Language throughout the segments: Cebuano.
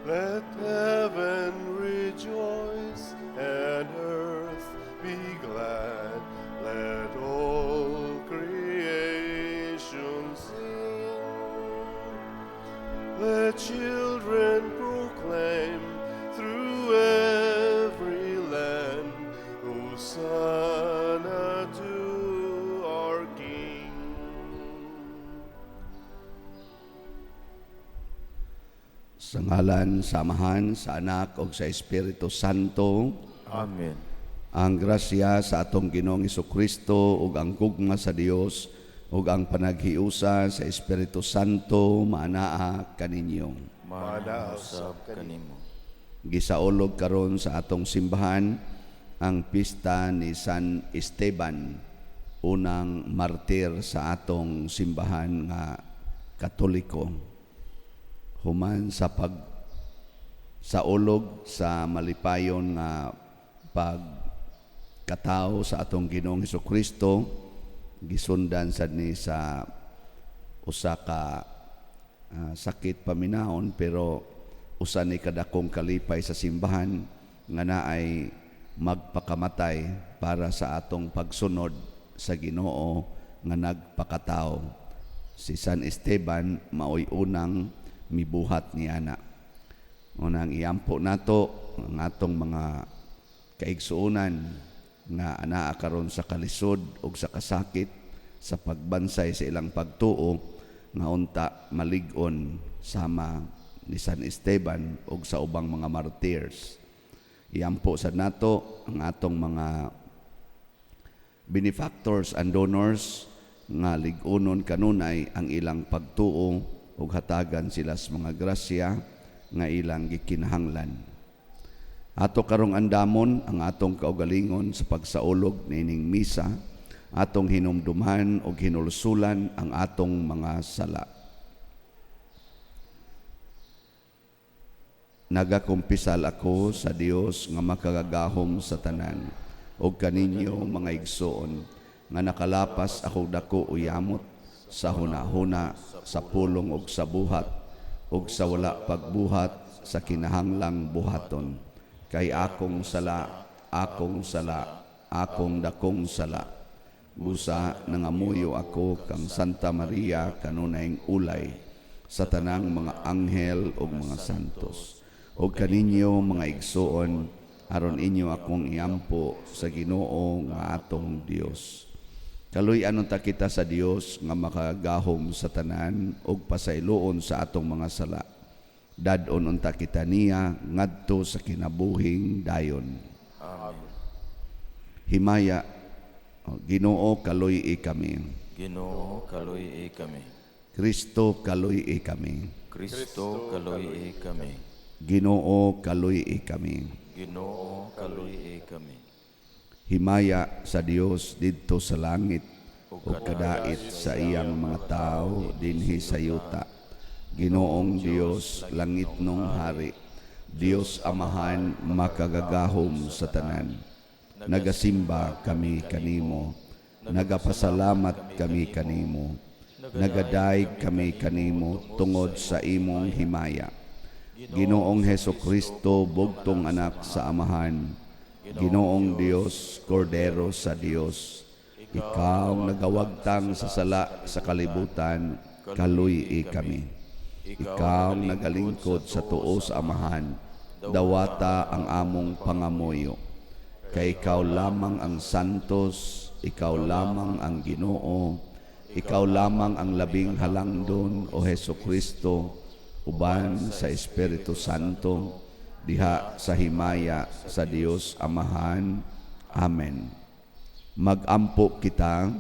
Let heaven rejoice and earth be glad. Let all creation sing. Let children proclaim through every land, Hosanna to our King. Sa ngalan sa Amahan, sa Anak ug sa Espiritu Santo. Amen. Ang grasya sa atong Ginoong Kristo ug ang gugma sa Dios ug ang panaghiusa sa Espiritu Santo maanaa kaninyo. Maanaa usab kanimo. Gisaulog karon sa atong simbahan ang pista ni San Esteban, unang martir sa atong simbahan nga Katoliko. Human sa pag saulog sa malipayon nga pagkatao sa atong Ginoong Kristo, gisundan sad ni sa usa ka sakit paminahon, pero usa ni kadakong kalipay sa simbahan nga naay magpakamatay para sa atong pagsunod sa Ginoo nga nagpakatao. Si San Esteban maoy unang mibuhat niana. Unang iampo nato ang atong mga kaigsuonan nga anaa karon sa kalisod ug sa kasakit sa pagbansay sa ilang pagtuo, nga unta malig-on sama ni San Esteban ug sa ubang mga martyrs. Iampo sad nato ang atong mga benefactors and donors nga lig-unon kanunay ang ilang pagtuo ug hatagan sila sa mga grasya nga ilang gikinahanglan. Ato karong andamon ang atong kaugalingon sa pagsaulog niining misa, atong hinumduman ug hinulsulan ang atong mga sala. Nagakumpisal ako sa Dios nga makagagahom sa tanan ug kaninyo, mga igsoon, nga nakalapas ako dako uyamot sa hunahuna, sa pulong ug sa buhat ug sa wala pagbuhat sa kinahanglang buhaton. Kay akong sala, akong sala, akong dakong sala. Busa nangamuyo ako kang Santa Maria, kanunayng ulay, sa tanang mga anghel ug mga santos ug kaninyo, mga igsoon, aron inyo akong iampo sa Ginoo nga atong Dios. Kaluy-an unta kita sa Dios nga makagahom sa tanan ug pasayloon sa atong mga sala. Dad-on unta kita niya ngadto sa kinabuhing dayon. Amen. Himaya. Ginoo, kaluy-i kami. Ginoo, kaluy-i kami. Kristo, kaluy-i kami. Kristo, kaluy-i kami. Ginoo, kaluy-i kami. Ginoo, kaluy-i kami. Himaya sa Dios didto sa langit ug kadait sa iyang mga tawo dinhi sa yuta. Ginoong Dios, langitnong hari, Dios Amahan makagagahom sa tanan. Nagasimba kami kanimo, nagapasalamat kami kanimo, nagadayeg kami kanimo tungod sa imong himaya. Ginoong Heso Kristo, bugtong anak sa Amahan, Ginoong Dios, Kordero sa Dios, ikaw nagawagtang sa sala sa kalibutan, kaluy-i kami. Ikaw nagalingkod sa tuo sa Amahan, dawata ang among pangamuyo. Kay ikaw lamang ang santos, ikaw lamang ang Ginoo, ikaw lamang ang labing halangdon, o Heso Kristo, uban sa Espiritu Santo, diha sa himaya sa Dios Amahan. Amen. Magampo kita.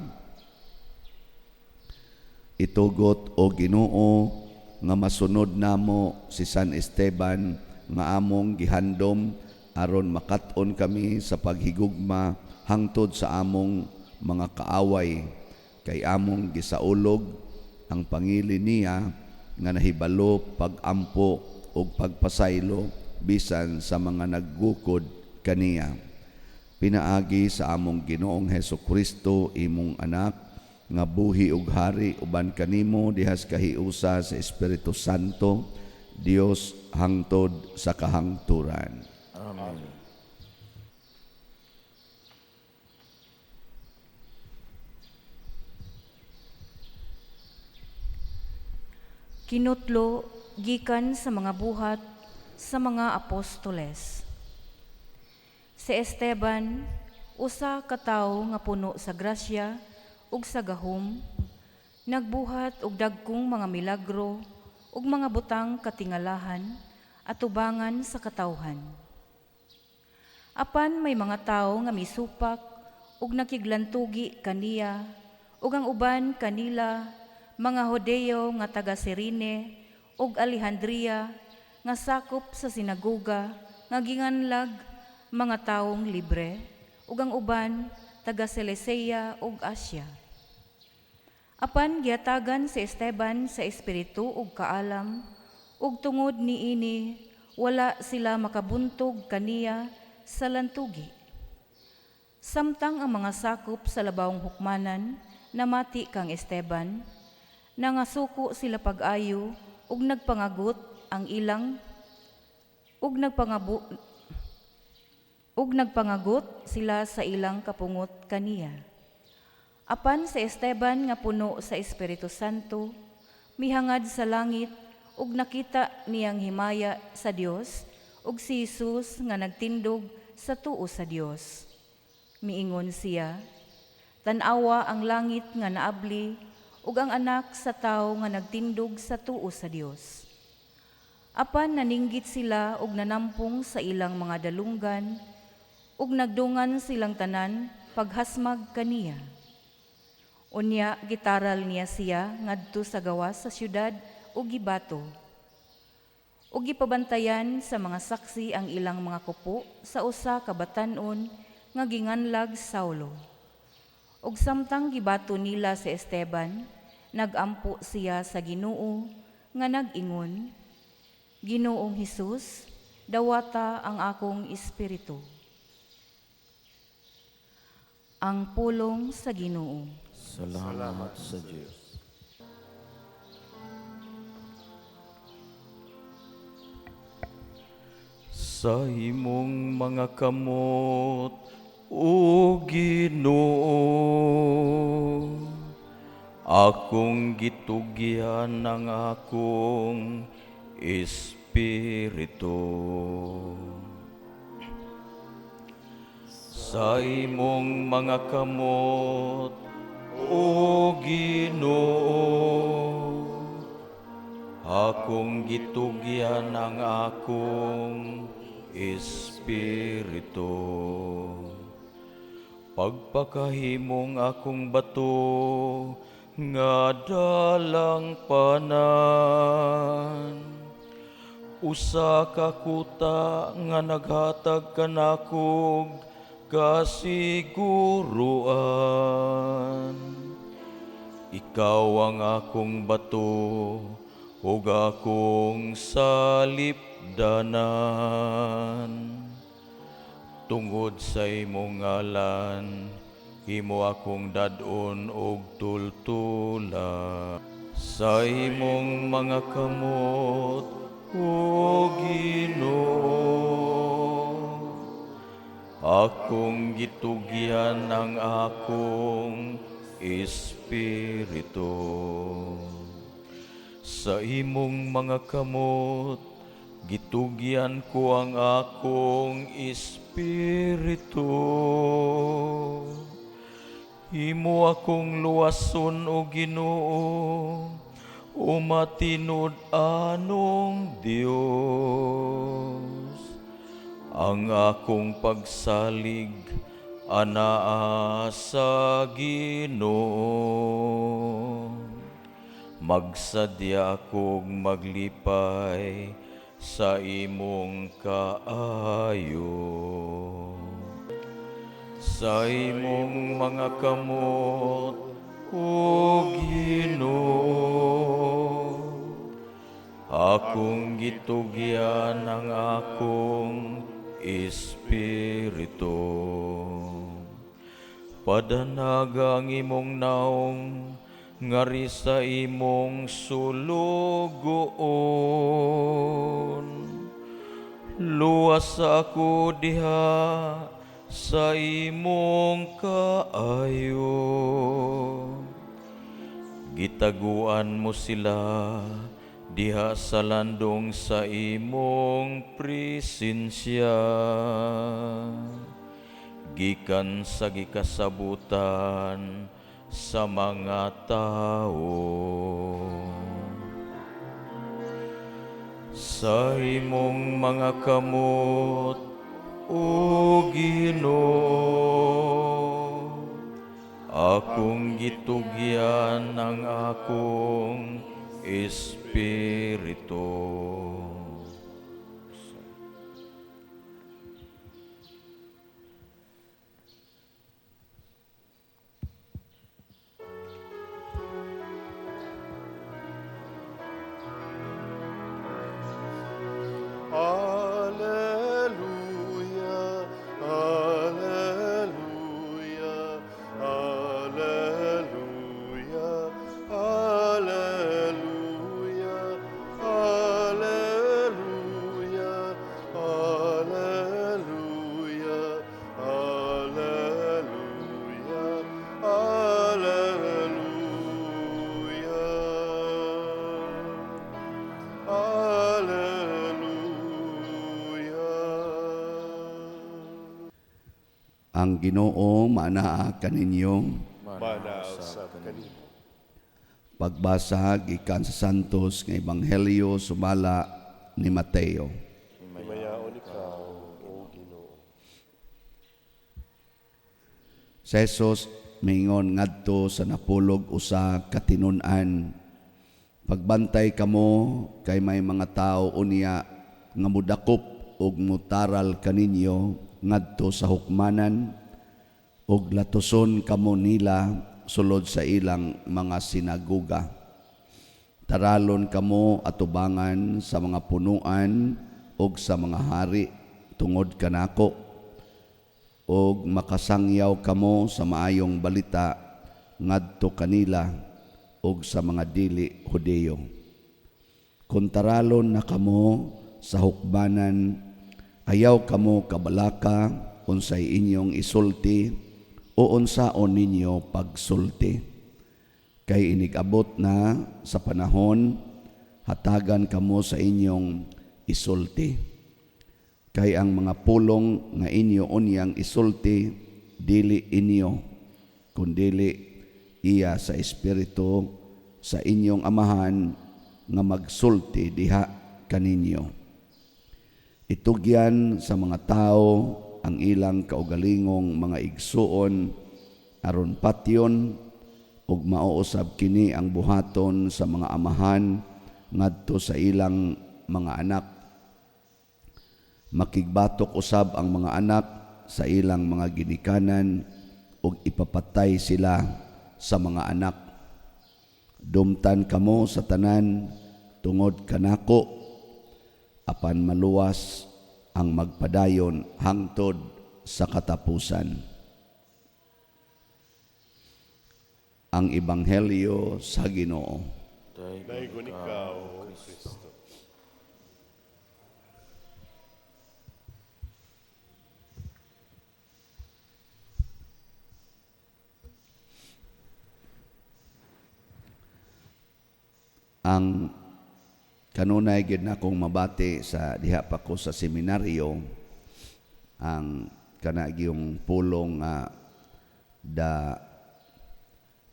Itugot, o Ginoo, nga masunod namo si San Esteban nga among gihandom aron makat-on kami sa paghigugma hangtod sa among mga kaaway, kay among gisaulog ang pangili niya nga nahibalo pag-ampo ug pagpasaylo bisan sa mga naggukod kaniya, pinaagi sa among Ginoong Heso Kristo, imong anak, nga buhi ug hari uban kanimo dihas kahiusa sa Espiritu Santo, Dios hangtod sa kahangturan. Amen. Kinutlo gikan sa mga buhat sa mga apostoles. Si Esteban, usa ka tawo nga puno sa grasya ug sa gahom, nagbuhat og dagkong mga milagro ug mga butang katingalahan atubangan sa katawhan. Apan may mga tawo nga misupak ug nakiglantugi kaniya, ug ang uban kanila mga Hudeo nga taga Cirene ug Alejandria nga sakop sa sinagoga nga ginganlag mga tawong libre, ug ang uban taga Cilicia ug Asia. Apan gihatagan si Esteban sa espiritu ug kaalam, ug tungod niini wala sila makabuntog kaniya sa lantugi. Samtang ang mga sakop sa labawong hukmanan namati kang Esteban, nangasuko sila pag-ayo ug nagpangagot ang ilang ug nagpangabu ug nagpangagot sila sa ilang kapungot kaniya. Apan si Esteban nga puno sa Espiritu Santo, mihangad sa langit ug nakita niyang himaya sa Dios ug si Jesus nga nagtindog sa tuo sa Dios. Miingon siya, "Tan-awa ang langit nga naabli ug ang anak sa tawo nga nagtindog sa tuo sa Dios." Apan naninggit sila ug nanampong sa ilang mga dalunggan ug nagdungan silang tanan paghasmag kaniya. Unya gitaral niya siya ngadto sa gawas sa syudad ug gibato. Ug gipabantayan sa mga saksi ang ilang mga kupo sa usa ka batan-on nga ginganlag Saulo. Ug samtang gibato nila si Esteban, nagampo siya sa Ginoo nga nag-ingon, "Ginoong Hesus, dawata ang akong espiritu." Ang pulong sa Ginoo. Salamat sa Dios. Sa imong mga kamot, o Ginoo, akong gitugyan ang akong espiritu. Sa imong mga kamot, o Ginoo, akong gitugyan ang akong espiritu. Pagpakahimong akong bato nga dalang panan, usa ka kuta nga naghatag kanakog kasiguruan. Ikaw ang akong bato ug akong salipdanan. Tungod sa imong ngalan, imo akong dad-on og tultula. Sa imong mga kamot, o Ginoo, akong gitugyan ang akong espiritu. Sa imong mga kamot, gitugyan ko ang akong espiritu. Imo akong luwason, o Ginoo, o matinud-anong Dios. Ang akong pagsalig anaa sa Ginoo. Magsadya akong maglipay sa imong kaayo. Sa imong mga kamot, o Ginoo, akong gitugyan ang akong espiritu. Padanaga ang imong naong Ngari sa imong sulugoon. Luwas ako diha sa imong kaayo. Gitaguan mo sila diha sa landong sa imong presensya. Gikan sa gikasabutan sa mga tao. Sa imong mga kamot, O Ginoo, akong gitugyan ang akong espiritu. Alleluia, Alleluia, Alleluia, Alleluia, Alleluia, Alleluia, Alleluia, Alleluia. Alleluia. Ang Ginoo maanaa kaninyo. Manausap kanimo. Pagbasa gikan sa Santos nga Ebanghelyo sumala ni Mateo. Himayaon ikaw, O Ginoo. Si Jesus miingon ngadto sa napulog usa ka tinun-an. Pagbantay kamo kay may mga tawo unya nga mudakop ug mutaral kaninyo ngadto sa hukmanan ug latuson kamo nila sulod sa ilang mga sinagoga. Taralon kamo atubangan sa mga punuan ug sa mga hari tungod kanako, ug makasangyaw kamo sa maayong balita ngadto kanila ug sa mga dili Hudeyo. Kun taralon na kamo sa hukbanan, ayaw kamo kabalaka unsay inyong isulti o unsaon ninyo pagsulti. Kay inig-abot na sa panahon, hatagan kamo sa inyong isulti. Kay ang mga pulong nga inyo unyang isulti, dili inyo, kundili iya sa Espiritu sa inyong amahan nga magsulti diha kaninyo. Itugyan sa mga tao ang ilang kaugalingong mga igsuon aron patyon ug mauusab kini ang buhaton sa mga amahan ngadto sa ilang mga anak. Makigbatok usab ang mga anak sa ilang mga ginikanan ug ipapatay sila sa mga anak. Dumtan kamo sa tanan tungod kanako, apan maluwas ang magpadayon hangtod sa katapusan. Ang Ebanghelyo sa Ginoo. Daygon ikaw, O Kristo. Ang kanunay gid na akong mabati sa diha pa ko sa seminaryo, ang kana gyung pulong nga the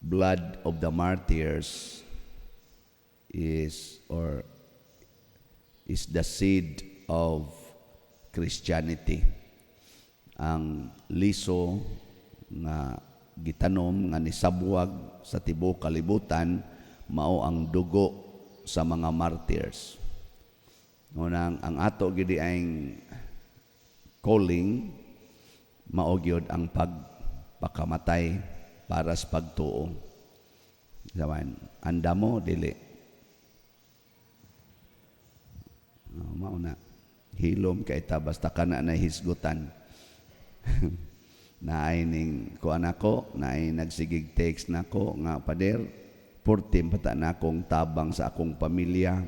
blood of the martyrs is the seed of Christianity. Ang liso nga gitanom nga nisabwag sa tibuok kalibutan mao ang dugo sa mga martyrs. Ngunang ang ato gidi ang calling mao gyud ang pagpakamatay para sa pagtuo. Sawan, andamo dili. Oh, mao na. Hilom kay ta basta kana na hisgutan. Naay ning kuan ako, naay nagsigig text nako nga, "Pader, Purti pa ta na akong tabang sa akong pamilya,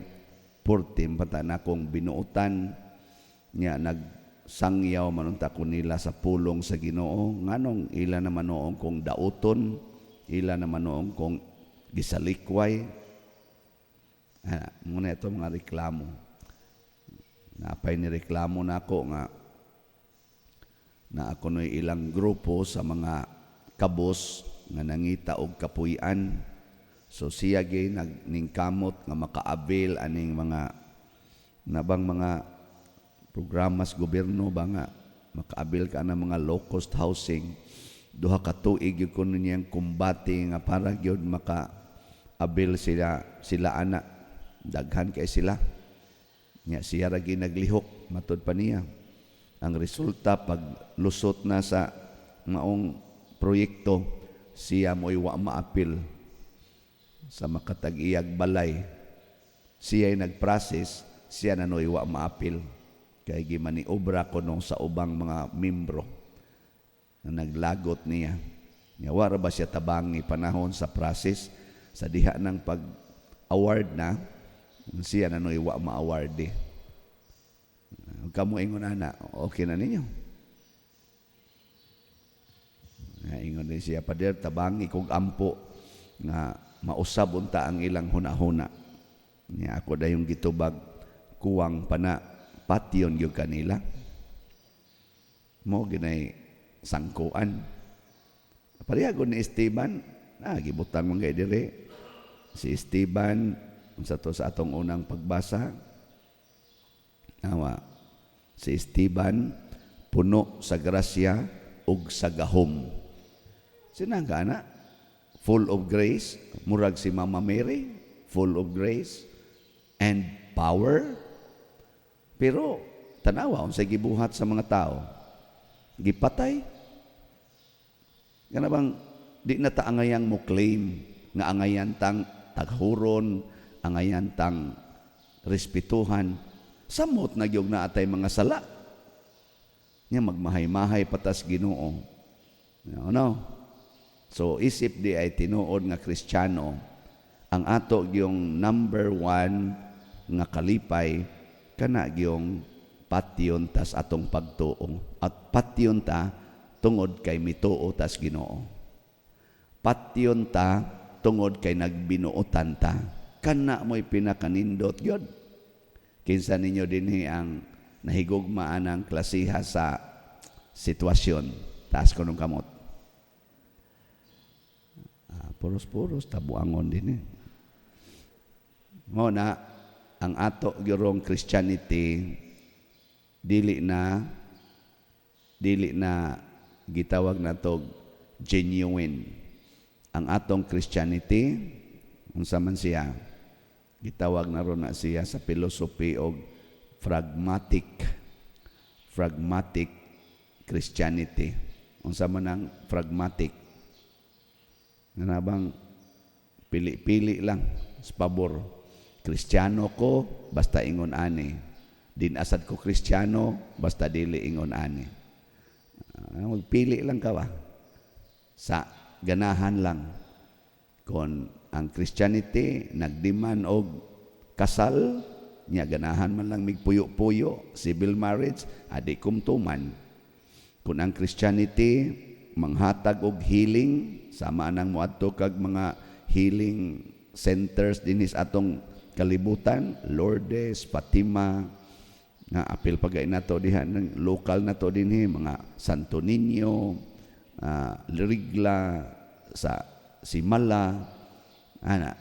purti pa ta na akong binuotan, nya nagsangyaw man unta ko nila sa pulong sa Ginoo, nganong ila naman noong kong dauton, ila naman noong kong gisalikway. Ah, muna ito mga reklamo. Napay ni reklamo na ako nga na ako no'y ilang grupo sa mga kabos nga nangita og kapuy-an. So siya gyud nagningkamot nga maka-avail aning mga nabang mga programas gobyerno ba nga maka-avail ka na mga low cost housing. 2 ka tuig gyud kuno niyang kumbate nga para gyud maka-avail sila sila ana. Daghan kay sila. Nya siya ra gyud naglihok matud pa niya. Ang resulta, pag lusot na sa maong proyekto, siya mo'y wa maapil sa makatag-iyag balay. Siya ay nag-process, siya na no'y wa maapil. Kay gimaniobra kuno sa ubang mga membro na naglagot niya. Nya wa ra ba siya tabangi panahon sa process sa diha ng pag-award na, siya na no'y wa ma-award. Kamo ingon ana, okay na ninyo. Nga ingon din siya, "Pader, tabangi kog ampo nga mausab unta ang ilang hunahuna." Nya ako dayong gitubag, kuwang pa na, patyon gyud kanila. Mo ginay sangkuan. Pareha ni Esteban, na gibutang man kay dire. Si Esteban unsa to sa atong unang pagbasa? Awa, si Esteban puno sa grasya ug sa gahom. Sinangga na, full of grace, murag si Mama Mary, full of grace and power. Pero tanawa unsay gibuhat sa mga tao. Gipatay. Kana bang di na ta angayang mo claim nga angayan tang taghuron, angayan tang respetuhan. Samot na gyud na atay mga sala. Nya magmahay-mahay patas Ginoo. Ano? So isip di ay tinuod nga Kristiyano, ang ato gyung number one nga kalipay kana gyung patyon tas atong pagtuo at patyon ta tungod kay mituo tas Ginoo. Patyon ta tungod kay nagbinuotan ta. Kana mo'y pinakanindot gyud. Kinsa ninyo dinhi ang nahigugmaan ang klasiha sa sitwasyon? Taas ko nung kamot. Ah, puros-puros tabuangon din eh. Mo na ang ato gyurong Christianity dili na gitawag nato genuine. Ang atong Christianity, unsa man siya? Gitawag na ron na siya sa philosophy og pragmatic Christianity. Unsa man ang pragmatic? Nga bang pili-pili lang sa pabor. Kristiyano ko basta ingon ani. Din asad ko Kristiyano basta dili ingon ani. Magpili lang ka ba? Sa ganahan lang. Kon ang Christianity nagdemand og kasal, nya ganahan man lang migpuyo-puyo, civil marriage, adi kumtuman. Kung ang Christianity manghatag og healing, sama nang moadto kag mga healing centers dinhi sa atong kalibutan, Lourdes, Fatima, nga apil pa gay nato diha ng local nato dinhi, mga Santo Niño, Rigla sa Simala, ana,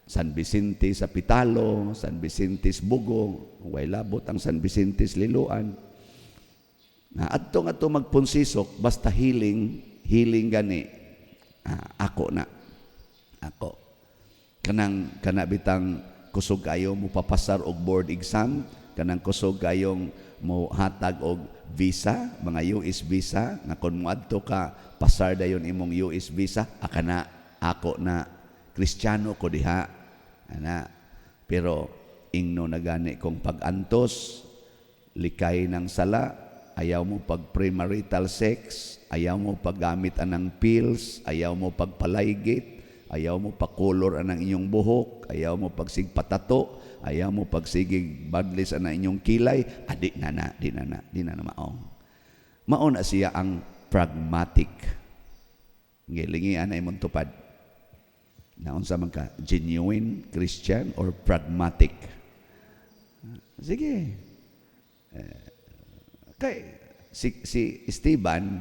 San Vicente sa Pitalo, San Vicente sa Bugo, way labot ang San Vicente sa Liloan. Na adto nga to magpunsisok basta healing, healing gani. Ah, ako na. Ako. Kanang kana bitang kusog kayo mo papasar og board exam, kanang kusog kayong mo hatag og visa, mga US visa, nga kon moadto ka pasar dayon imong US visa, akana ako na, Kristiyano ko diha. Ana. Pero ingno na gani kong pag-antos, likay ng sala, ayaw mo pag premarital sex, ayaw mo paggamit anang pills, ayaw mo pagpalaygit. Ayaw mo pa-color anang inyong buhok, ayaw mo pagsigig pa-tattoo, ayaw mo pagsigig badlis anang inyong kilay, ah, di na na, di na na, di na na mao. Mao na siya ang pragmatic. Gilingian na imong tupad. Naunsa man ka, genuine Christian or pragmatic? Sige. Eh, kay si Esteban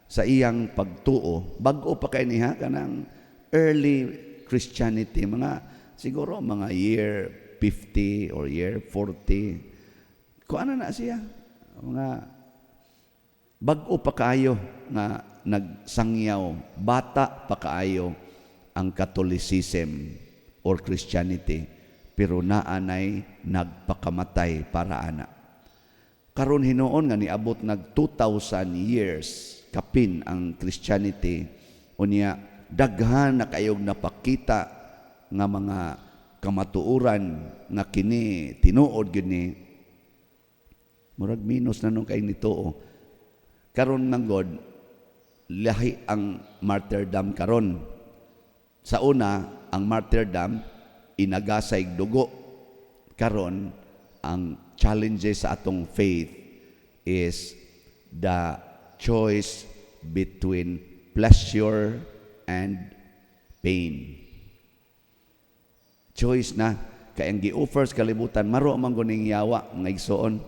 sa iyang pagtuo, bag-o pa kay niya, kanang early Christianity, mga siguro mga year 50 or year 40. Kung ano na siya, mga bag-o pa kaayo nga nagsangyaw, bata pa kaayo ang Catholicism or Christianity, pero naanay nagpakamatay para ana. Karon hinuon nga niabot nag 2,000 years kapin ang Christianity, unya daghan na kayog napakita nga mga kamatuoran nga kini tinuod gyud ni, murag minus na nung kay nituo. Karon man god, lahi ang martyrdom karon. Sa una, ang martyrdom inagasay dugo. Karon, ang challenges sa atong faith is the choice between pleasure and pain. Choice na kay ang gi-offer sa kalibutan, maro man guning yawa, mga igsoon.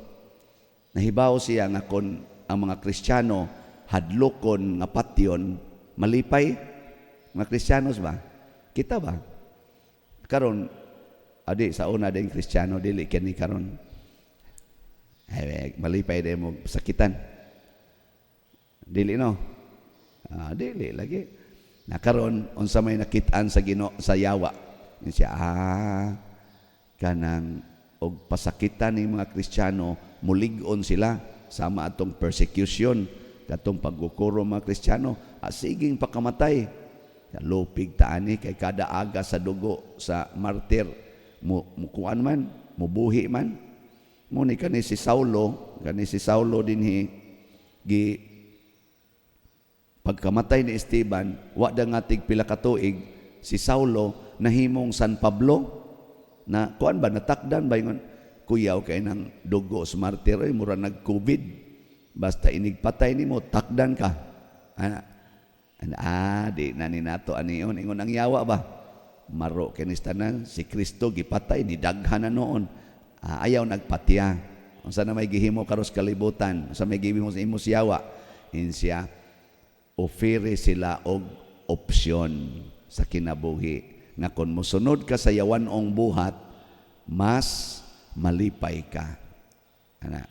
Nahibaw siya nga kon ang mga Kristiyano hadlokon nga patyon, malipay mga Kristiyanos ba? Kita ba? Karon adi sa una din Kristiyano, dili kini karon. Ay, malipay din mo sakitan. Dili no? Ah, dili lagi. Na karon unsa may nakit-an sa Ginoo sa yawa? Yun siya, kanang og pasakitan ni mga Kristiyano, mulig-on sila, sama atong persecution, katong paggukuro mga Kristiyano, siging pakamatay. Lupig taani kay kada aga sa dugo sa martir mo mukuan man, mubuhi man. Mo ni kani si Saulo dinhi gi pagkamatay ni Esteban, wa da nga tig pila ka tuig, si Saulo nahimong San Pablo na kuan ba, natakdan ba, ingon kuyaw kay nang dugo sa martir oy, mura nag COVID, basta inigpatay nimo takdan ka ana. Ah, di na ni nato anion, ingon ang yawa ba, maro kinis tanan, si Kristo gipatay ni daghan na noon. Ah, ayaw nagpatya. Unsa na may gihimo karos kalibutan? Unsa may gihimo sa imo siyawa? Insiya ofere sila og opsyon sa kinabuhi nga kung mosunod ka sa yawanong buhat, mas malipay ka ana,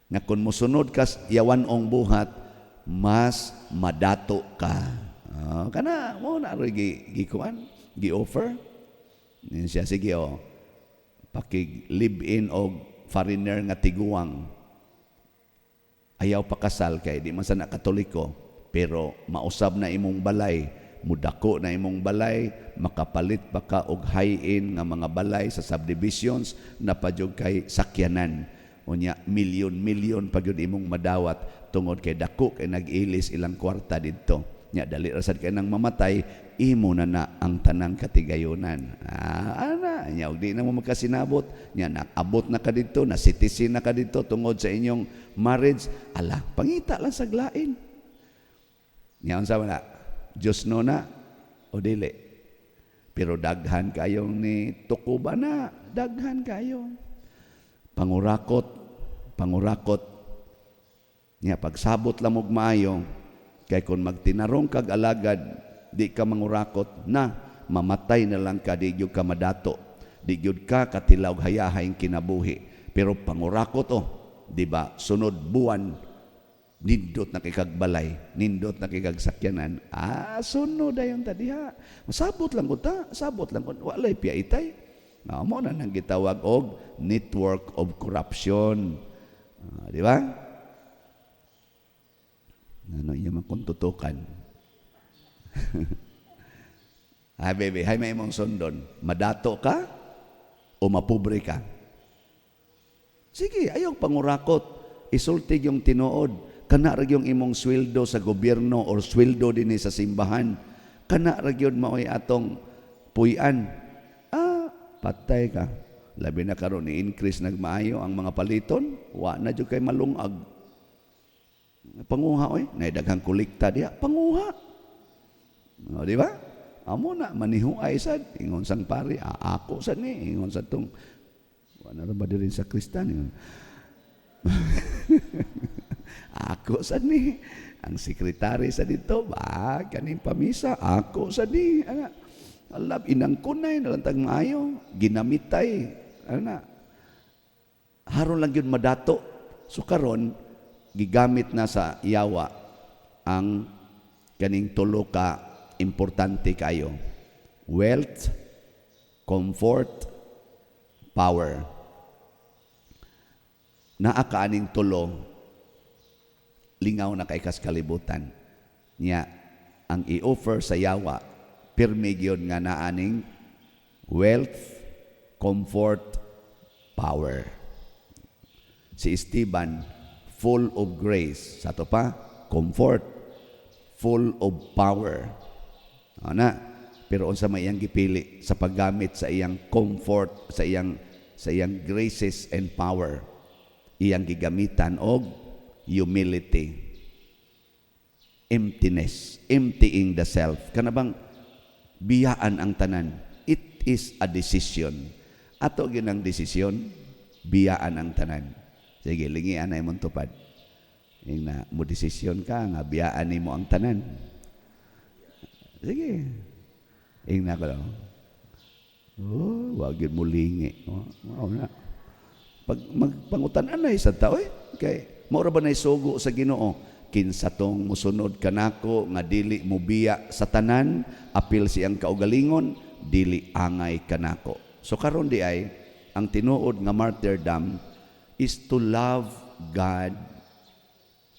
nga kung mosunod ka sa yawanong buhat, mas madato ka. Oh, kana mo na roy gi gikuan, gi-offer. Yun siya, sige oh, pakig live-in og foreigner nga tiguang, ayaw pakasal kay di man sa na Katoliko, pero mausab na imong balay, mudako na imong balay, makapalit pa ka og high-end nga mga balay sa subdivisions na pa jud kay sakyanan. Unya milyon-milyon pa gyud imong madawat tungod kay dako kay nag-ilis ilang kwarta didto. Nya dali ra sad kay nang mamatay, imo na na ang tanang katigayunan. Ah, ana nya, og di na mo makasinabot, nya naabot na ka didto, na citizen na ka didto tungod sa inyong marriage, ala, pangita lang sa lain. Nya unsa man na? Diyos no na o dili? Pero daghan kayong ni tukuba na, daghan kayo. Pangurakot, pangurakot. Nya pagsabot lang og maayo, kay kung magtinarong kag alagad, di ka mangurakot na, mamatay na lang ka, di gyud ka madato. Di gyud ka katilaw hayahayng kinabuhi. Pero pangurakot oh, di ba? Sunod buwan, nindot na kay kag balay, nindot na kay kag sakyanan. Ah, sunod dayon ta diha. Sabot lang ko ta, sabot lang ko. Walay piyaitay. Ah, mo na nang gitawag og network of corruption. Ah, di ba? Ano iya man kung tutukan? Ay, baby, hay may imong sundon. Madato ka o mapobre ka? Sige, ayaw pangurakot. Isulti yung tinuod. Kana ra yung imong sweldo sa gobyerno or sweldo din sa simbahan. Kana ra gyud maoy atong puy-an. Ah, patay ka. Labi na karon ni increase nagmaayo ang mga paliton, wa na jud kay malungag. Panguha oy, nay daghang kolekta diha, panguha. O, di ba? Amo na manihuay sad ingon sang pari, ah, ako sad ni ingon sa tong wa na ra ba diri sa kristan ingon. Ako sad ni ang sekretary sa dito ba kaning pamisa ako sad ni ana alab inang kunay nalantag maayo ginamitay ana haron lang gyud madato. So karon gigamit na sa yawa ang kaning tulo ka importante kayo: wealth, comfort, power. Naa ka aning tulo, lingaw na kay kas kalibutan. Nya ang i-offer sa yawa pirmi gyud nga naaning wealth, comfort, power. Si Esteban, full of grace. Sa ato pa, comfort, full of power. Ana, pero unsa may iyang gipili sa paggamit sa iyang comfort, sa iyang graces and power? Iyang gigamitan og humility. Emptiness, emptying the self. Kana bang biyaan ang tanan. It is a decision. Ato ginang desisyon, biyaan ang tanan. Sige, lingian na imong tupad. Yung na mo desisyon ka nga biyaan nimo ang tanan. Sige. Ingna ko lang. Oh, wag yun mo lingi. Oh, mao na. Pag magpangutan-anay sa tao eh. Kay mao ra ba nay sugo sa Ginoo? Kinsa tong musunod kanako nga dili mobiya sa tanan, apil siyang kaugalingon, dili angay kanako. So karon di ay ang tinuod nga martyrdom is to love God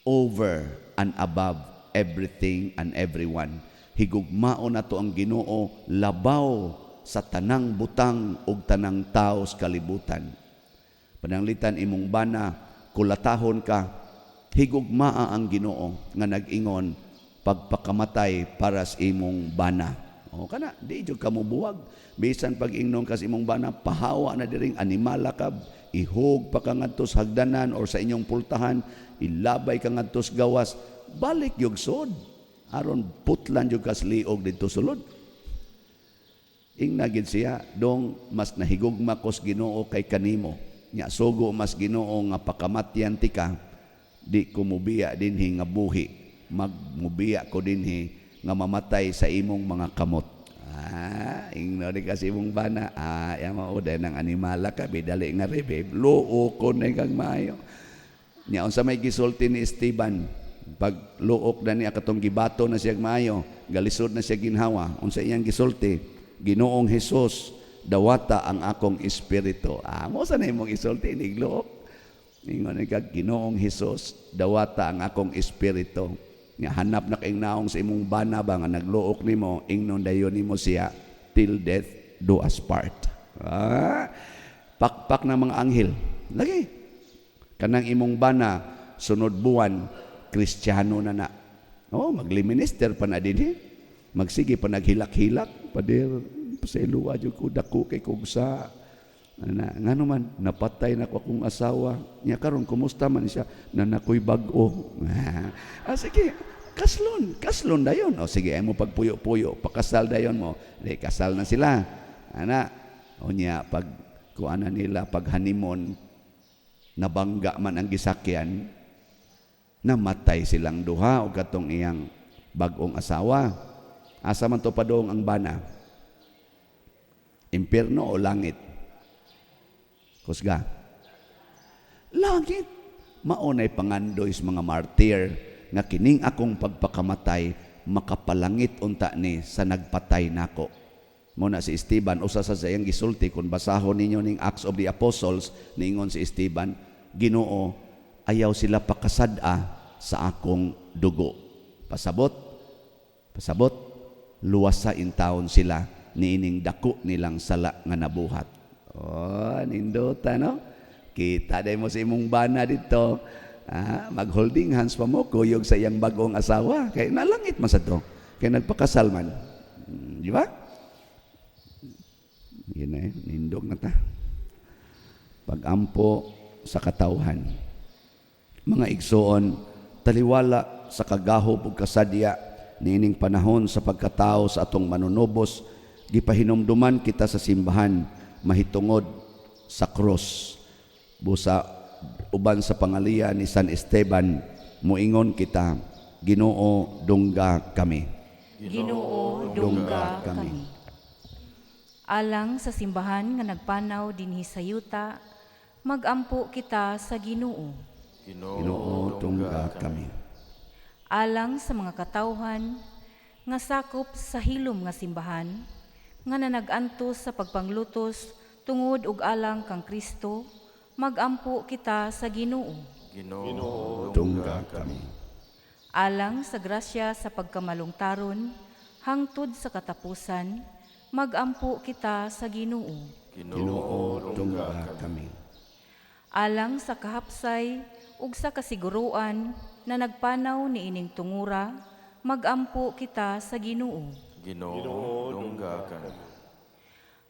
over and above everything and everyone. Higugmaon nato ang Ginoo labaw sa tanang butang ug tanang tao sa kalibutan. Pananglitan imong bana, kulatahon ka, higugmaa ang Ginoo nga nag-ingon pagpakamatay para sa imong bana. O kana, di jud ka mobuwag. Bisan pag ingnon ka sa imong bana, pahawa na diring animala ka, ihog pa ka ngadto sa hagdanan or sa inyong pultahan, ilabay ka ngadto sa gawas, balik yug sod. Aron putlan jud ka sa liog didto sulod. Ingna gid siya, dong mas nahigugma ko sa Ginoo kay kanimo. Nya sugo mas Ginoo nga pakamatyan tika, di ko mubiya dinhi nga buhi, magmubiya ko dinhi nga mamatay sa imong mga kamot. Ah, ingno di kasi imong bana. Ah, ya mao ng animala ka bidali nga revive. Luo ko na kang maayo. Nya unsa may gisulti ni Esteban pag luok na niya katong gibato na siya maayo, galisod na siya ginhawa, unsa iyang gisulti? Ginoong Hesus, dawata ang akong espiritu. Ah, mo sa na imong isulti nigluok. Ingon ka, Ginoong Hesus, dawata ang akong espiritu. Nga hanap na kay naong sa imong bana ba nga nagluok nimo, ingnon dayon nimo siya, till death do us part. Ah, pakpak ng mga anghel. Lagi. Kanang imong bana, sunod buwan, Kristiyano na na. Oh, magli-minister pa na din eh. Magsige pa naghilak-hilak. Pader, pasayloa jud ko, dako kay kugsa. Ana, ngano man, napatay na ko akong asawa. Nya karon kumusta man siya? Nanakoy bag-o. Ah, sige, kaslon, kaslon dayon. O sige, ay mo pagpuyo-puyo, pakasal dayon mo. Di, kasal na sila. Ana, o nya, pag kuana nila, pag honeymoon, nabangga man ang gisakyan, namatay silang duha o katong iyang bag-ong asawa. Asa man to padong ang bana? Impierno o langit? Kusga. Langit. Maunay pangandoy sa mga martir nga kining akong pagpakamatay makapalangit unta ni sa nagpatay nako. Muna si Esteban, usa sa iyang gisulti, kung basahon ninyo ning Acts of the Apostles, niingon si Esteban, Ginoo, ayaw sila pakasad-a sa akong dugo. Pasabot, pasabot, luwasa intawon sila niining dako nilang sala nga nabuhat. Oh, nindota no? Kita day mo sa imong bana dito. Ah, mag-holding hands pa mo, kuyog sa iyang bagong asawa. Kay nalangit man sa to. Kay nagpakasal man. Di ba? Yun na eh, nindog na ta. Pagampo sa katawhan. Mga igsoon, taliwala sa kagahob ug kasadya niining panahon sa pagkatao sa atong manunubos, gipahinumduman kita sa simbahan mahitungod sa krus. Busa uban sa pangaliya ni San Esteban, muingon kita, Ginoo, dungga kami. Ginoo, dungga kami. Alang sa simbahan nga nagpanaw dinhi sa yuta, magampo kita sa Ginoo. Ginoo, dungga kami. Alang sa mga katawhan nga sakop sa hilom nga simbahan, nga nanagantos sa pagpanglutos tungod ug alang kang Kristo, magampo kita sa Ginoo. Ginoo, Dungga kami. Alang sa grasya sa pagkamalungtaron, hangtod sa katapusan, magampo kita sa Ginoo. Ginoo, dungga kami. Alang sa kahapsay ug sa kasiguruan na nagpanaw niining tungura, magampo kita sa Ginoo. Ginoo, dungga kami.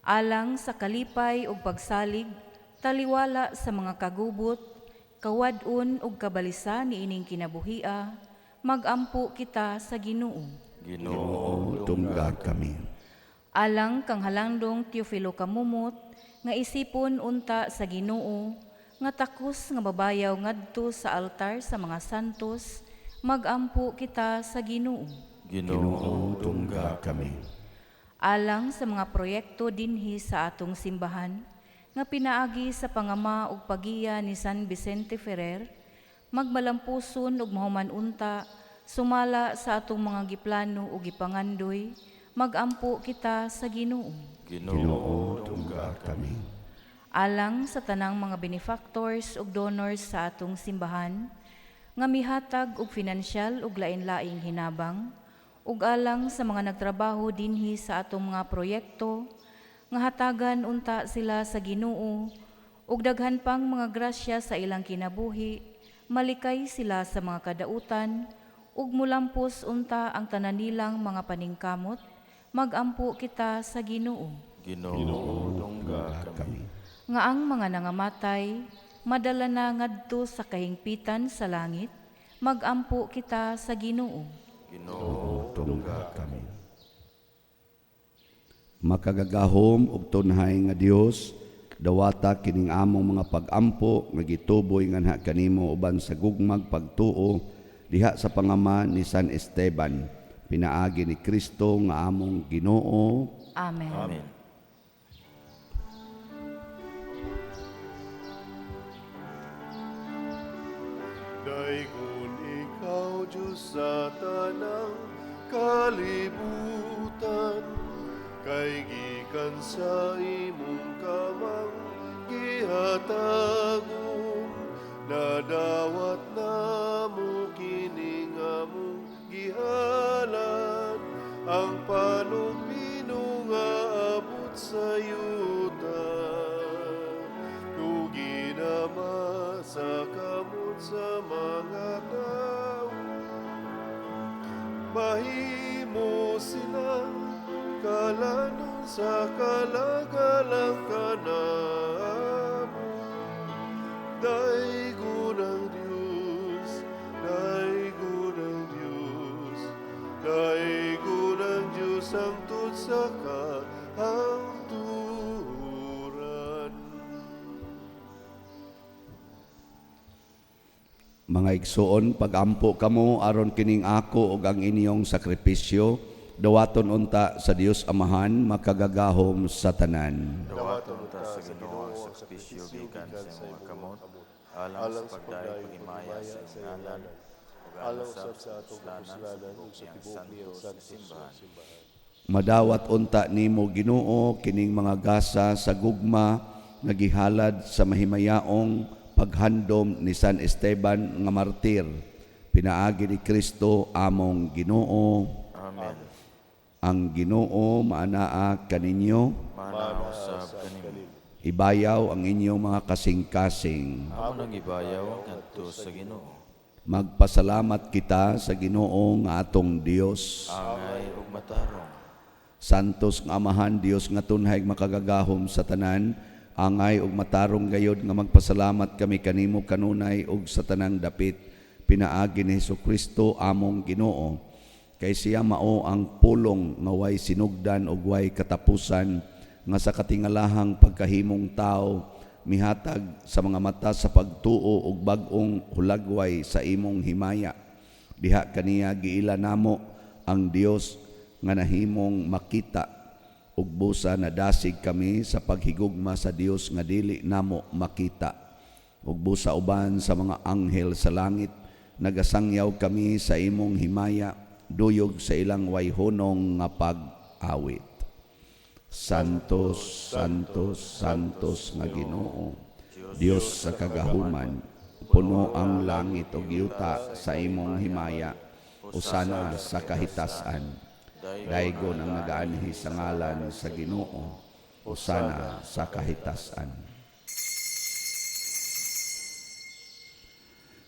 Alang sa kalipay ug pagsalig, taliwala sa mga kagubot, kawad-on ug kabalisa niining kinabuhia, magampo kita sa Ginoo. Ginoo, Ginoo, dungga kami. Alang kang halangdong Teofilo Kamumot, nga isipon unta sa Ginoo, nga takos nga babayaw ngadto sa altar sa mga santos, magampo kita sa Ginoo. Ginoo, Ginoo, dungga kami. Alang sa mga proyekto dinhi sa atong simbahan, nga pinaagi sa pangama ug pagiya ni San Vicente Ferrer, magmalampuson ug mahuman unta, sumala sa atong mga giplano ug gipangandoy, magampo kita sa Ginoo. Ginoo, Ginoo, dungga kami. Alang sa tanang mga benefactors ug donors sa atong simbahan nga mihatag og finansyal ug lain-laing hinabang, ug alang sa mga nagtrabaho dinhi sa atong mga proyekto nga hatagan unta sila sa Ginoo ug daghan pang mga grasya sa ilang kinabuhi, malikay sila sa mga kadautan ug mulampos unta ang tanan nilang mga paningkamot, magampo kita sa Ginoo. Ginoo, dungga kami. Kami. Nga ang mga nangamatay madala na ngadto sa kahingpitan sa langit, magampo kita sa Ginoo. Ginoo, Dungga kami. Makagagahom ug tunhay nga Dios, dawata kining among mga pagampo nga gituboy nganha kanimo uban sa gugmag pagtuo diha sa pangama ni San Esteban, pinaagi ni Kristo nga among Ginoo. Amen. Amen. Daygon ikaw, Diyos, sa tanang kalibutan, kay gikan sa imong kamang gihatagon, nadawat namo kining among gihalad, ang panugmino nga abot sa yuta. Ug ginama sa kamot sa mga tao, mahimo silang kalanon sa kalagalang kanamo. Daygon ang Diyos, daygon ang Diyos, daygon ang Diyos hangtod sa kahangturan. Mga igsoon, pagampo kamo aron kining ako ug ang inyong sakripisyo dawaton unta sa Dios Amahan makagagahom sa tanan. Dawaton ta sa Ginoo ang sakripisyo gikan sa imong mga kamot, alang sa pagdayeg paghimaya sa iyang ngalan, ug Alang alang usab sa atong kapuslanan sa kapuslanan ug tibuok sa niyang tibuok niyang santos nga santos nga simbahan. simbahan. Madawat unta nimo, Ginoo, kining mga gasa sa gugma nga gihalad sa mahimayaong paghandom ni San Esteban nga martir, pinaagi ni Kristo among Ginoo. Amen. Ang Ginoo maanaa kaninyo. Manao usab kanimo. Ibayaw ang inyong mga kasing-kasing. Amo nang ibayaw ngadto sa Ginoo. Magpasalamat kita sa Ginoo nga atong Dios. Angay ug matarong. Santos nga Amahan, Dios nga tunhay makagagahom sa tanan, angay ug matarong gayod nga magpasalamat kami kanimo kanunay ug sa tanang dapit pinaagi ni Hesukristo among Ginoo. Kay siya mao ang pulong nga way sinugdan ug way katapusan, nga sa katingalahang pagkahimong tao mihatag sa mga mata sa pagtuo ug bag-ong hulagway sa imong himaya. Diha kaniya giila namo ang Dios nga nahimong makita, ug busa nadasig kami sa paghigugma sa Dios nga dili namo makita. Ug busa uban sa mga anghel sa langit nagasangyaw kami sa imong himaya, duyog sa ilang wayhunong nga pag-awit. Santos, Santos, Santos nga Ginoo, Dios sa kagahuman, puno ang langit ug yuta sa imong himaya, usana sa kahitasan. Daygon ang nagaanhi sa ngalan sa Ginoo, usana sa kahitasan.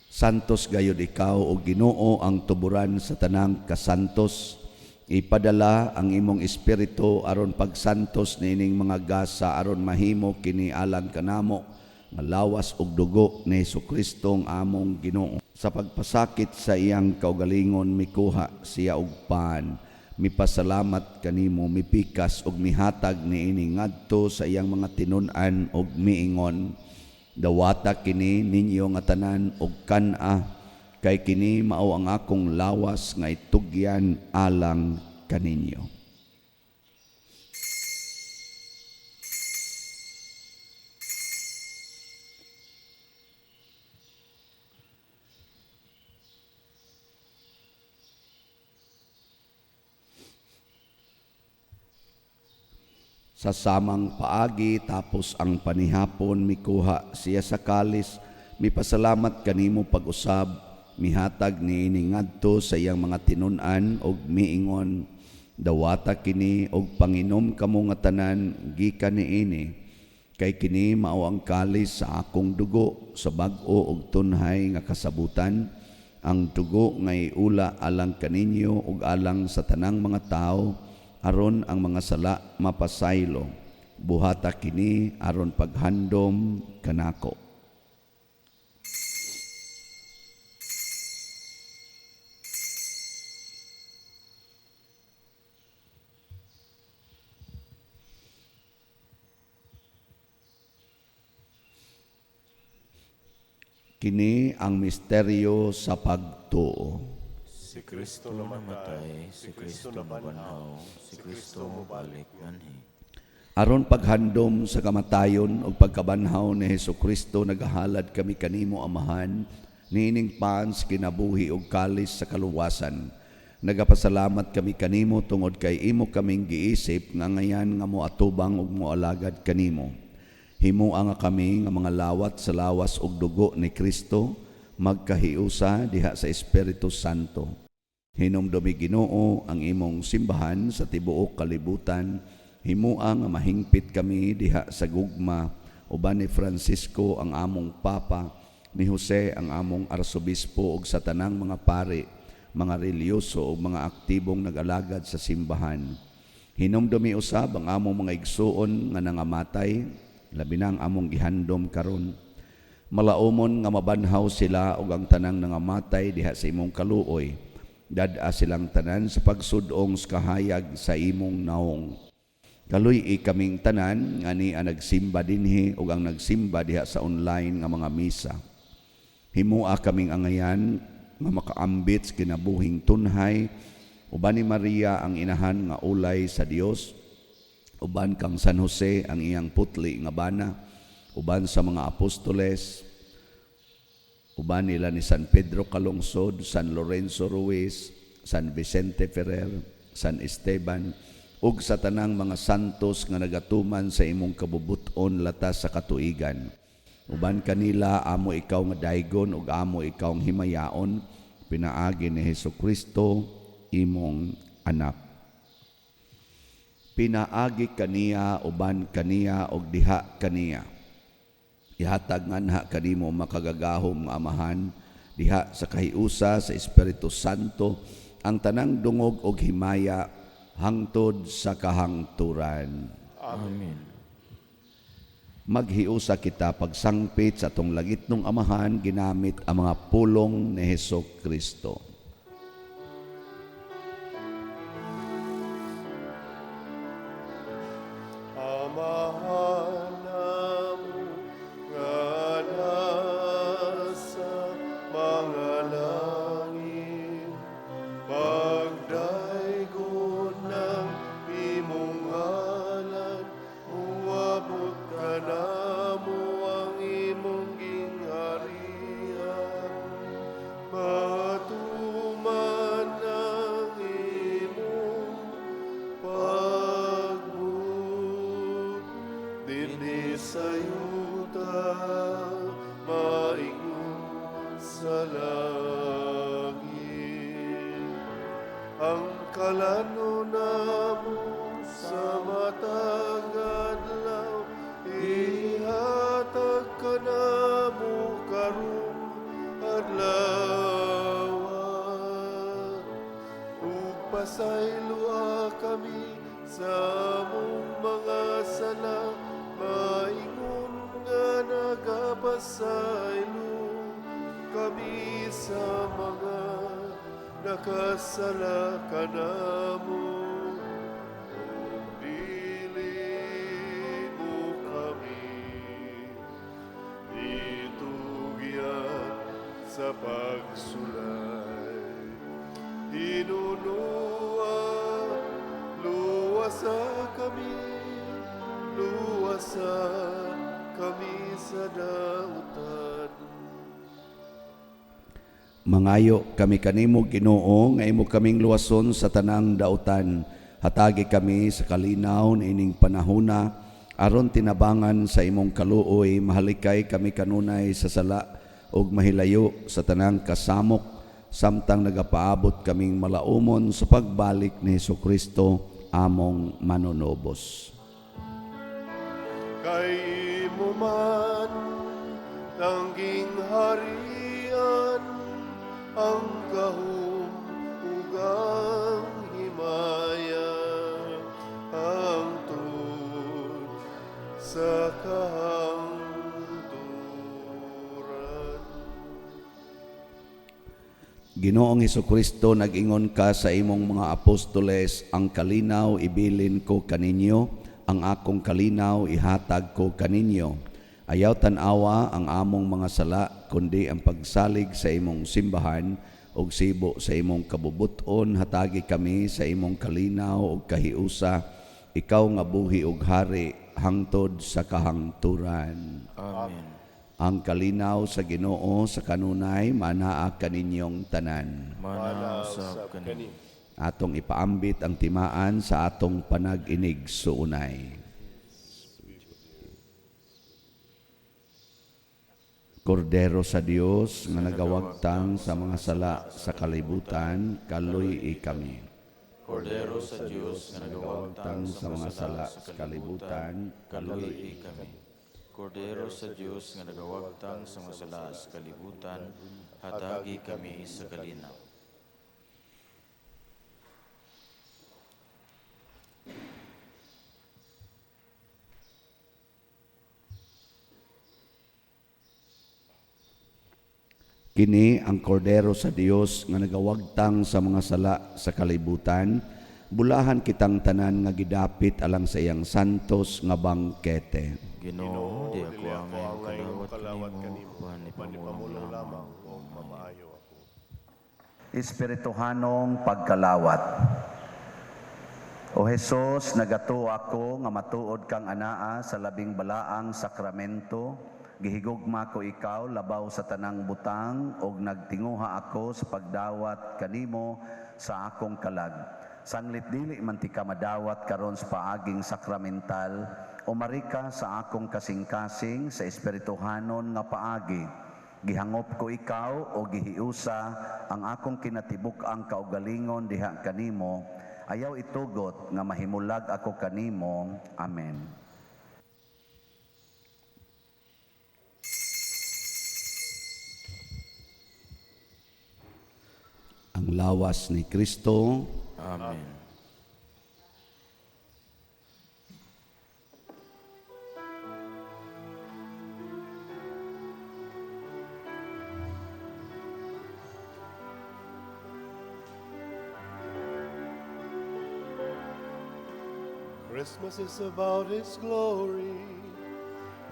Santos gayud ikaw o Ginoo, ang tuburan sa tanang kasantos. Ipadala ang imong espiritu aron pagsantos niining mga gasa, aron mahimo kini alang kanamo nga lawas ug dugo ni Hesukristo ang among Ginoo. Sa pagpasakit sa iyang kaugalingon mikuha siya og pan, mipasalamat kanimo, mipikas ug mihatag niini ngadto sa iyang mga tinun-an ug miingon: Dawata kini ninyo nga tanan og kan-a, kay kini mao ang akong lawas nga itugyan alang kaninyo. Sa samang paagi tapos ang panihapon mikuha siya sa kalis, mipasalamat kanimo pag-usab, mihatag niini ngadto sa iyang mga tinun-an og miingon: Dawata kini og panginom kamo nga tanan gikan niini, kay kini mao ang kalis sa akong dugo sa bag-o og tunhay nga kasabutan, ang dugo nga iula alang kaninyo ug alang sa tanang mga tawo, aron ang mga sala mapasaylo. Buhata kini aron paghandom kanako. Kini ang misteryo sa pagtuo. Si Kristo namatay, si Kristo nabanhaw, si Kristo mobalik anhi. Aron paghandom sa kamatayon ug pagkabanhaw ni Hesukristo, nagahalad kami kanimo, Amahan, niining pans kinabuhi ug kalis sa kaluwasan. Nagapasalamat kami kanimo tungod kay imo kaming giisip nga ngayan nga moatubang ug moalagad kanimo. Himua nga kami nga mga lawat sa lawas ug dugo ni Kristo magkahiusa diha sa Espiritu Santo. Hinumdumi, Ginoo, ang imong simbahan sa tibuok kalibutan. Himua nga mahingpit kami diha sa gugma uban ni Francisco ang among Papa, ni Jose ang among Arsobispo ug sa tanang mga pari, mga relihiyoso ug mga aktibong nag-alagad sa simbahan. Hinumdumi usab ang among mga igsuon nga nangamatay, labi na ang among gihandom karon. Malaumon nga mabanhaw sila ug ang tanang nangamatay diha sa imong kaluoy. Dad-a silang tanan sa pagsudong sa kahayag sa imong naong. Kaluy-i kaming tanan nga ni ang nagsimba dinhi ug ang nagsimba diha sa online nga mga misa. Himua kaming angayan nga makaambit sa kinabuhing tunhay uban ni Maria ang inahan nga ulay sa Dios, uban kang San Jose ang iyang putli nga bana, uban sa mga apostoles, uban nila ni San Pedro Calungsod, San Lorenzo Ruiz, San Vicente Ferrer, San Esteban, ug sa tanang mga santos nga nagatuman sa imong kabubuton latas sa katuigan. Uban kanila amo ikaw nga daygon ug amo ikaw ang himayaon, pinaagi ni Hesukristo imong anak. Pinaagi kaniya, uban kaniya ug diha kaniya. Ihatag nganha kanimo makagagahom nga Amahan diha sa kahiusa sa Espiritu Santo ang tanang dungog og himaya hangtod sa kahangturan. Amen. Maghiusa kita pagsangpit sa atong langitnong Amahan ginamit ang mga pulong ni Heso Kristo. Amahan namo nga nasa mga langit, pagdaygon ng imong ngalan, muabot kanamo ang imong gingharian. Matuman ang imong pagbuot dinhi sa yuta, maingon sa langit. Ang kalano namo sa matag adlaw, ihatag kanamo karong adlaw. Ug pasayloa kami sa among mga sala, maingon nga nagapasaylo kami sa mga nakasala kanamo. Ug dili mo kami itugyan sa pagsulay. Hinunua, luwasa kami, luwasa kami sa dautan. Mangayo kami kanimo, Ginoo, nga imo kaming luwason sa tanang dautan. Hatagi kami sa kalinaw niining panahona aron tinabangan sa imong kaluoy mahalikay kami kanunay sa sala ug mahilayo sa tanang kasamok samtang nagapaabot kaming malaumon sa pagbalik ni Hesukristo among manunubos. Kay imo man ang gingharian, ang gahom ug ang himaya, hangtod sa kahangturan. Ginoong Hesukristo, nag-ingon ka sa imong mga apostoles, ang kalinaw ibilin ko kaninyo, ang akong kalinaw ihatag ko kaninyo. Ayaw tan-awa ang among mga sala, kundi ang pagsalig sa imong simbahan ug sibo sa imong kabubuton, hatagi kami sa imong kalinaw ug kahiusa, ikaw nga buhi ug hari hangtod sa kahangturan. Amen. Ang kalinaw sa Ginoo sa kanunay manaa kaninyong tanan. Mana usab kani. Atong ipaambit ang timaan sa atong panag-inig suunay. Kordero sa Dios nga nagawagtang sa mga sala sa kalibutan, kaluy-i kami. Kordero sa Dios nga nagawagtang sa mga sala sa kalibutan, kaluy-i kami. Kordero sa Dios nga nagawagtang sa mga sala sa kalibutan, hatagi kami sa kalinaw. Kini ang kordero sa Dios nga nagawagtang sa mga sala sa kalibutan, bulahan kitang tanan nga gidapit alang sa iyang santos nga bangkete. Ginoo, di ako Dili ako angay angay kalawat kalawat kanimo, kanimo, uban ipamulong ipamulong lamang lamang ug mamaayo ako. Espirituhanong pagkalawat. O Hesus, nagatuo ako nga matuod kang anaa sa labing balaang sakramento. Gihigugma ko ikaw labaw sa tanang butang ug nagtinguha ako sa pagdawat kanimo sa akong kalag. Sanglit dili man ti ka madawat karon sa paaging sakramental, umarika sa akong kasing-kasing sa espirituhanon nga paagi. Gihangop ko ikaw o gihiusa ang akong kinatibuk-ang kaugalingon diha kanimo. Ayaw itugot nga mahimulag ako kanimo. Amen. Ang lawas ni Kristo. Amen. Christmas is about His glory.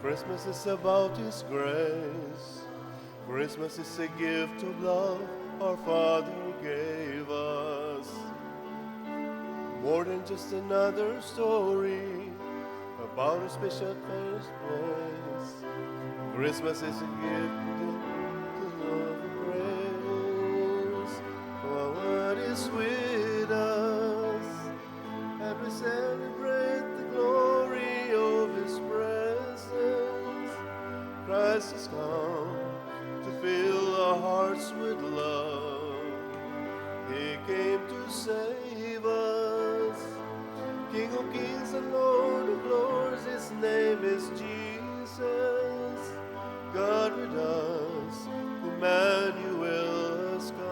Christmas is about His grace. Christmas is a gift of love our Father gave us. More than just another story about a special place. Christmas is a gift to love and praise. God is with us, and we celebrate the glory of His presence. Christ has come to fill our hearts with love. He came to save us. King of kings and Lord of lords, His name is Jesus. God with us, Emmanuel has come.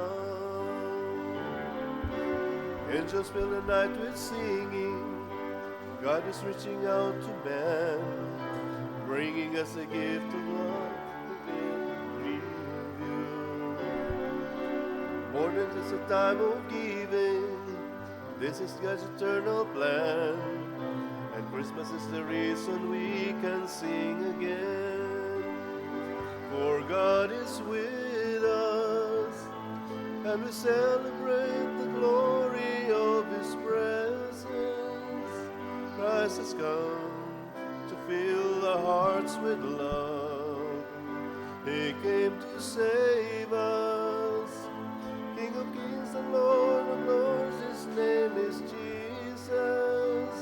Angels fill the night with singing. God is reaching out to man, bringing us a gift of love, the gift of you. More than just a time of giving, this is God's eternal plan. And Christmas is the reason we can sing again. For God is with us, and we celebrate the glory of His presence. Christ has come to fill our hearts with love. He came to save us. King of kings and Lord of lords, His name is Jesus.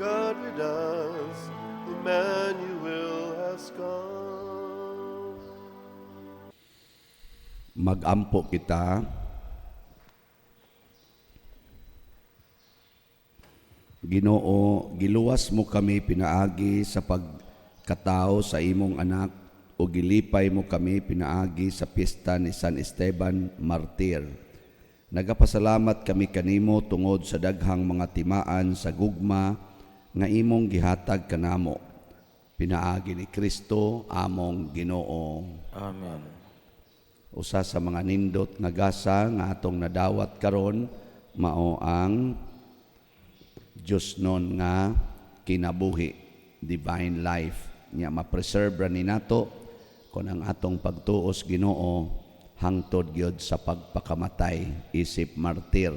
God with us, Emmanuel has come. Magampo kita. Ginoo, giluwas mo kami pinaagi sa pagkatao sa imong anak o gilipay mo kami pinaagi sa piyesta ni San Esteban Martir. Nagapasalamat kami kanimo tungod sa daghang mga timaan sa gugma nga imong gihatag kanamo. Pinaagi ni Kristo among Ginoo. Amen. Usa sa mga nindot nga gasa nga atong nadawat karon mao ang Diyosnon nga kinabuhi, divine life. Nya ma-preserve ra ni nato kon ang atong pagtuos Ginoo hangtod gyud sa pagpakamatay isip martir.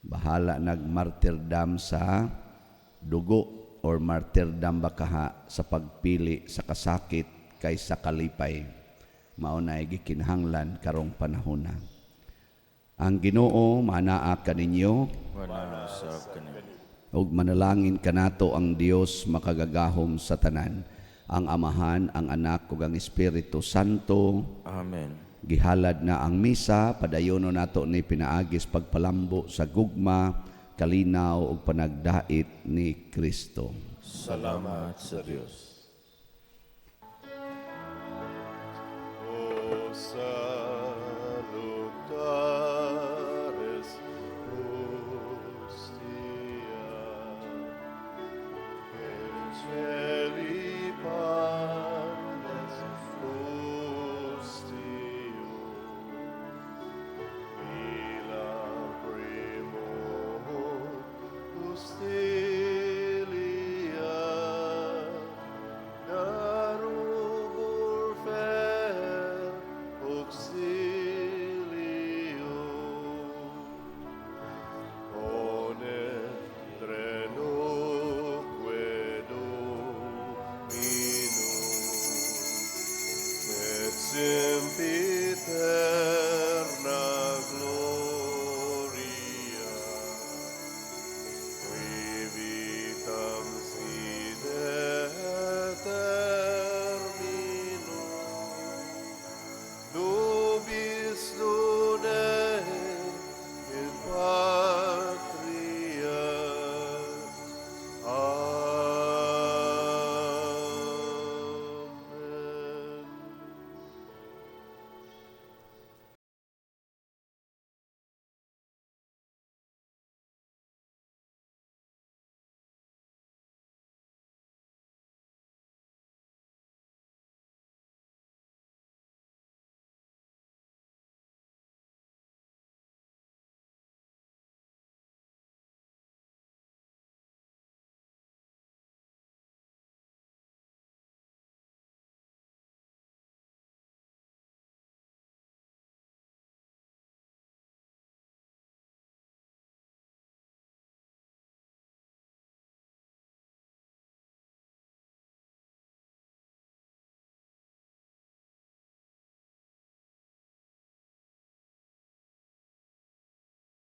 Bahala nagmartirdam sa dugo or martirdam bakaha sa pagpili sa kasakit kaysa kalipay. Mao na gikinahanglan karong panahona. Ang Ginoo manaa kaninyo. Manaa sab kanimo. Ug manalangin kanato ang Dios makagagahom sa tanan, ang Amahan, ang Anak ug ang Espiritu Santo. Amen. Gihalad na ang misa, padayono nato ni pinaagis pagpalambo sa gugma, kalinaw ug panagdait ni Kristo. Salamat sa Dios.